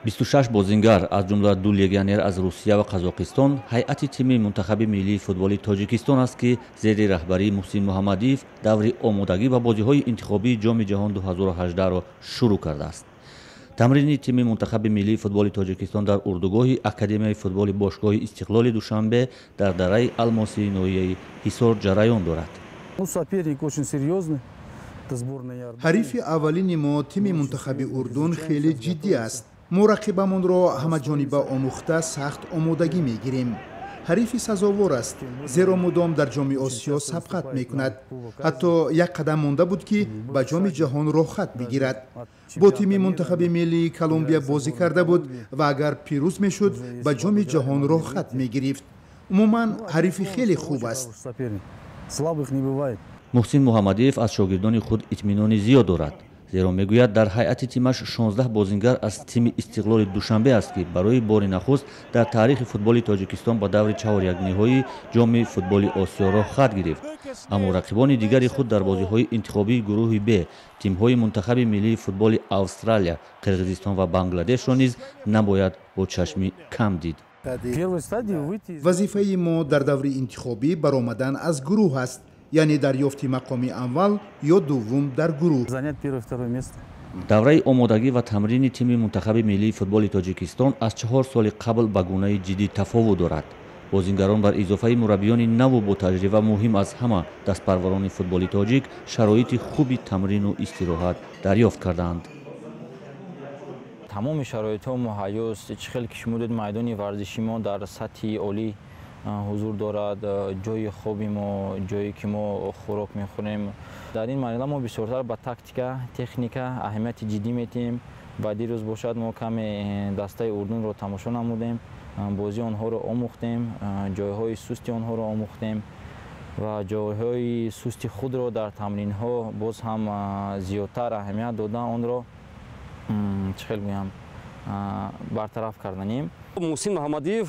26 бозингар, аз ҷумла ду легионер аз Русия ва Қазоқистон, ҳайати тими мунтахаби миллии футболи Тоҷикистон аст, ки зери раҳбарии Муҳсин Муҳаммадиев даври омодагӣ ба бозиҳои интихобии Ҷоми ҷаҳон 2018-ро шурӯъ кардааст. Тамрини тими мунтахаби миллии футболи Тоҷикистон дар урдугоҳи Академияи футболи бошгоҳи Истиқлоли Душанбе дар дараи Алмосии ноҳияи Ҳисор ҷараён дорад. Ну, соперник очень серьезный. Это сборная Иордании. Ҳарифи аввалини мо, тими мунтахаби Урдун, хеле ҷиддӣ аст. Мо рақибамонро ҳамаҷониба омӯхта, сахт омодагӣ мегирем. Ҳарифи сазовор аст, зеро мудом дар Ҷоми Осиё сабқат мекунад. Ҳатто як қадам монда буд, ки ба Ҷоми ҷаҳон роҳхат бигирад. Бо тими мунтахаби миллии Колумбия бозӣ карда буд ва агар пирӯз мешуд, ба Ҷоми ҷаҳон роҳхат мегирифт. Умуман, ҳарифи хеле хуб аст. Хороший соперник. Слабых не бывает. Муҳсин Муҳаммадиев аз шогирдони худ итминони зиёд дорад, зеро мегӯяд, дар ҳайати тимаш 16 бозингар аз тими Истиқлоли Душанбе аст, ки барои бори нахуст дар таърихи футболи Тоҷикистон ба даври чаҳорякниҳоии Ҷоми футболи Осиё роҳхат гирифт. Аммо рақибони дигари худ дар бозиҳои интихобии гурӯҳи Б, тимҳои мунтахаби миллии футболи Австралия, Қирғизистон ва Бангладешро низ набояд бо чашми кам дид. В первой стадии выйти из Вазифаи мо дар даври интихобӣ баромадан аз гурӯҳ аст, яъне дарёфти мақоми аввал ё дуввум дар гурӯҳ. Занять первое, второе место. Давраи омодагӣ ва тамрини тими мунтахаби миллии футболи Тоҷикистон аз 4 соли қабл ба гунаи ҷиддӣ тафовут дорад. Бозингарон бар изофаи мураббиёни наву ботаҷриба, муҳим аз ҳама, дастпарварони футболи тоҷик шароити хуби тамрину истироҳат дарёфт кардаанд. Тамоми шароитҳо муҳайёст. Чӣ хел ки шумо дид, майдони варзиши мо дар сатҳи олӣ ҳузур дорад, ҷои хоби мо, ҷое ки мо хӯрок мехӯрем. Дар ин марҳила мо бисёртар ба тактика, техника аҳамияти ҷиддӣ метиҳем. Ва дирӯз бошад, мо каме дастаи Урдунро тамошо намудем, бозии онҳоро омӯхтем, ҷойҳои сусти онҳоро омӯхтем ва ҷойҳои сусти худро дар тамринҳо боз ҳам зиёдтар аҳамият дода, онро, чӣ хел гӯям, бартараф карданем. Муҳсин Муҳаммадиев,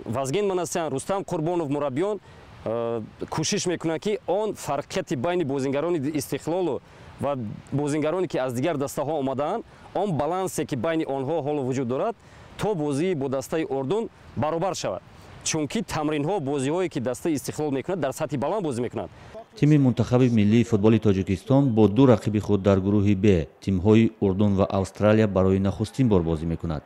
Вазген Манасян, Рустам Қурбонов, мураббиён кӯшиш мекунанд, ки он фарқияти байни бозингарони Истиқлолу ва бозингароне, ки аз дигар дастаҳо омадаанд, он балансе, ки байни онҳо ҳоло вуҷуд дорад, то бозии бо дастаи Урдун баробар шавад, чунки тамринҳо, бозиҳое, ки дастаи Истиқлол мекунад, дар сатҳи баланд бозӣ мекунанд. Тими мунтахаби миллии футболи Тоҷикистон бо ду рақиби худ дар гурӯҳи Б, тимҳои Урдун ва Австралия, барои нахустин бор бозӣ мекунад.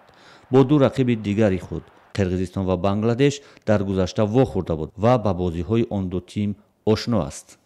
Бо ду рақиби дигари худ, Қирғизистон ва Бангладеш, дар гузашта вохӯрда буд ва ба бозиҳои он ду тим ошно аст.